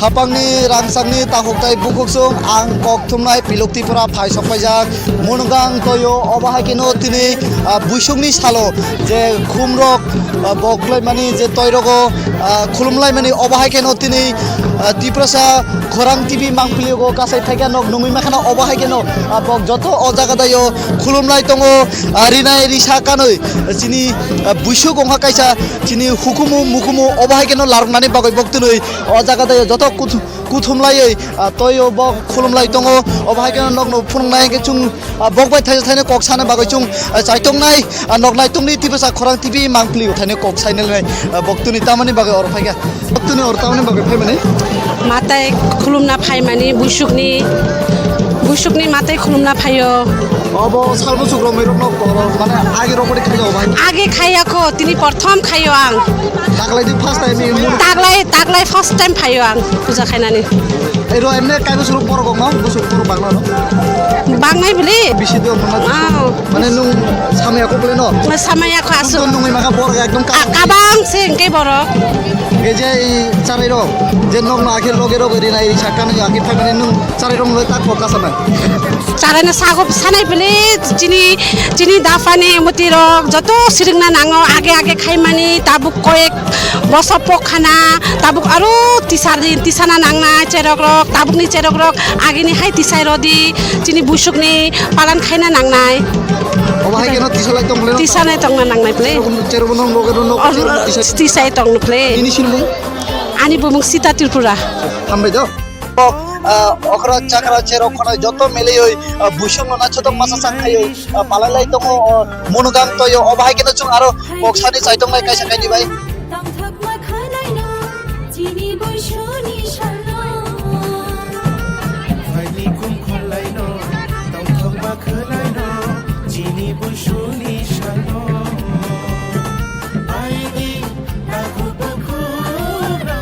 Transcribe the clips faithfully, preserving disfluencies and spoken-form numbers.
Khapangni rangchakni takhuktai bukhuk chwng ang kok thumnai Pilok Tripura phai sok paijak. Munugang toyo obo hai kheno tini, ah, buisukni salo je khumrok, ah, boklaimani je toirogo, ah, khulumlaimani obo hai kheno tini, ah, Tiprasa Khorang T V mangpili go kasai thaika nok nungwi makhana obo hai kheno, ah, bok joto o jaga dayo khulumlai tongo, ah, rinai risa kanwi chini, ah, buisuk wngkha kaisa chini hukumu mukumu obo hai kheno laroknani bagwi bok twnwi o jaga dayo joto kuth-, kuthumlaiwi, ah, toio bok khulumlai tongo. Obo hai kheno nokno phunuknai hwnkhe chwng, ah, bok bai thaisa thaino kok sana bagwi chwng, ah, chaitongnai, ah, nok naitongni Tiprasa Khorang T V mangpili thaino kok sainai, ah, bok twnwi tamani bagwi oro phaikha. Bok twnwi oro tamani bagwi phaimani. Matai khulumna phaimani buisukni, buisukni matai khulumna phaio. Obo salbusuk romwi rokno koro, mane age rok bari khaio bai. Age khaiya kho, tini prothom khaio ang. Taglai di first time in. Taglai, taglai first time phaio ang puja khainani. Ero emne kai busuk borok no, busuk borok bangla no. Bangnai bili? Bisi do mane. Ah. Mane nung samaya kok le no. Samaya kho asu. Nung nungwi maka borok ekdom ka. Ah, kabang se engke borok. Ge je i charai rok, je nok no akhir roge roge rinai ri sakka no akhir thangani nung. Charai rok nung tak kok kasa nai. Charai no sago sanai bili chini, chini dapani muti rok joto sirikna nango age age khaimani tabuk koyek boso pok khana tabuk aro tisar din tisana nangnai cherok rok tabukni cherok rok agini hai tisai rodi chini busukni palan khaina nangnai. Obo hai keno tisa lai tong le. Tisa nai tongna nangnai bili. Cherok nung roge rok nok cherok tisa. Tisai tong bili. Ini sinmung. Ani bumung Sita Tripura. Hambai do. Ah, okra chakra cherok khonai joto melioi, ah, busung no nachotok masa sak khaioi, ah, palai lai tongo, ah, munugang toyo, obo hai keno chwng aro kok sani chaitongnai kaisa kaini bai. Chini busuni salo. Phaini kum kholaino, tongthok ma kholaino, chini busuni salo. Aidi, nakhu bukhu no,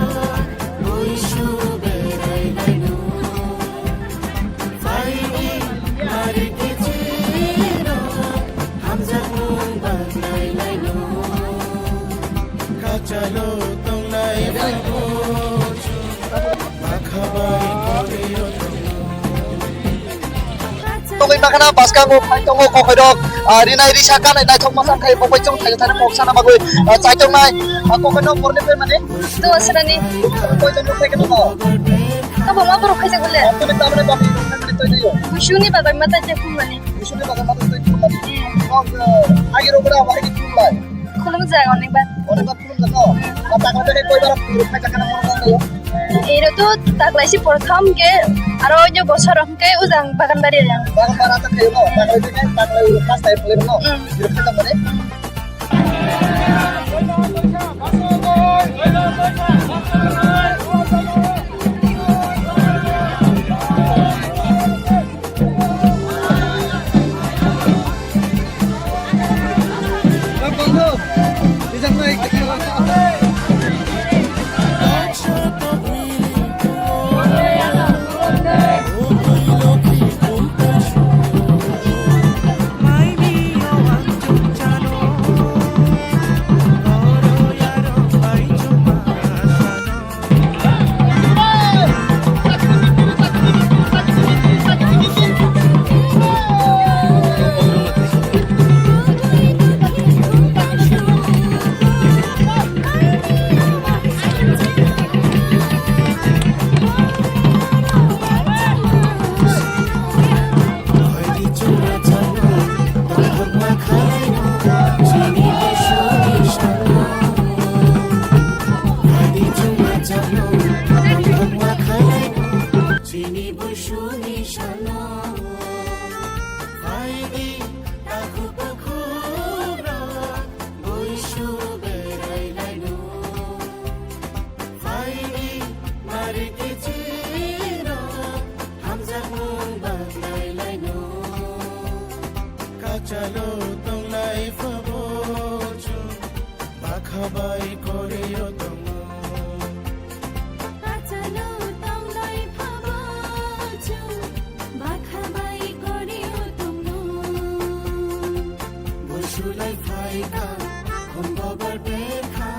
buisu berai laino. Phaini, mari kichino, hamjakmung banglai laino. Kachalo tongnai phano chwng bakhabai korio tongo. Tongwi makhana bwskango phai tongo kokhorok, ah, rinai risa kanai naithok masa khai bo bai chwng thai thani kok sana bagwi, ah, chaitongnai, ah, kokhorok borni phaimani. To asrani. Koi jon rok phai khe tongo? Tabuk ma borok khaijak bole. Tini tamni bagwi rok phai twi twi. Busuni bagwi ma tai twi khumani. Busuni bagwi ma tai twi khumani. Kok, ah, agi rok bra bai twi khumlai. Khulumjak onek bar. Onek bar khulumjak no? Ata kau tadi koi bar khulum khai jakana mono tangyo. Ero tu taklai si portham ke aro nyo bosor hwnkhe ujang bagan bari yang. Bagan bara ta khayo no? Taklai tadi taklai first time khayo no? Hmm. Ero khai jakmani. Chini busuni salo, phaidi takhuk bukhuk rok, buisu berai laino. Phaidi mari kichino, hamjakmung baklai laino. Kachalo tonglai phabo chwng, bakhabai korio tongo. Kachalo tonglai phabo chwng, bakhabai korio tongo. Busulai phaikha, khumbo bar bekha.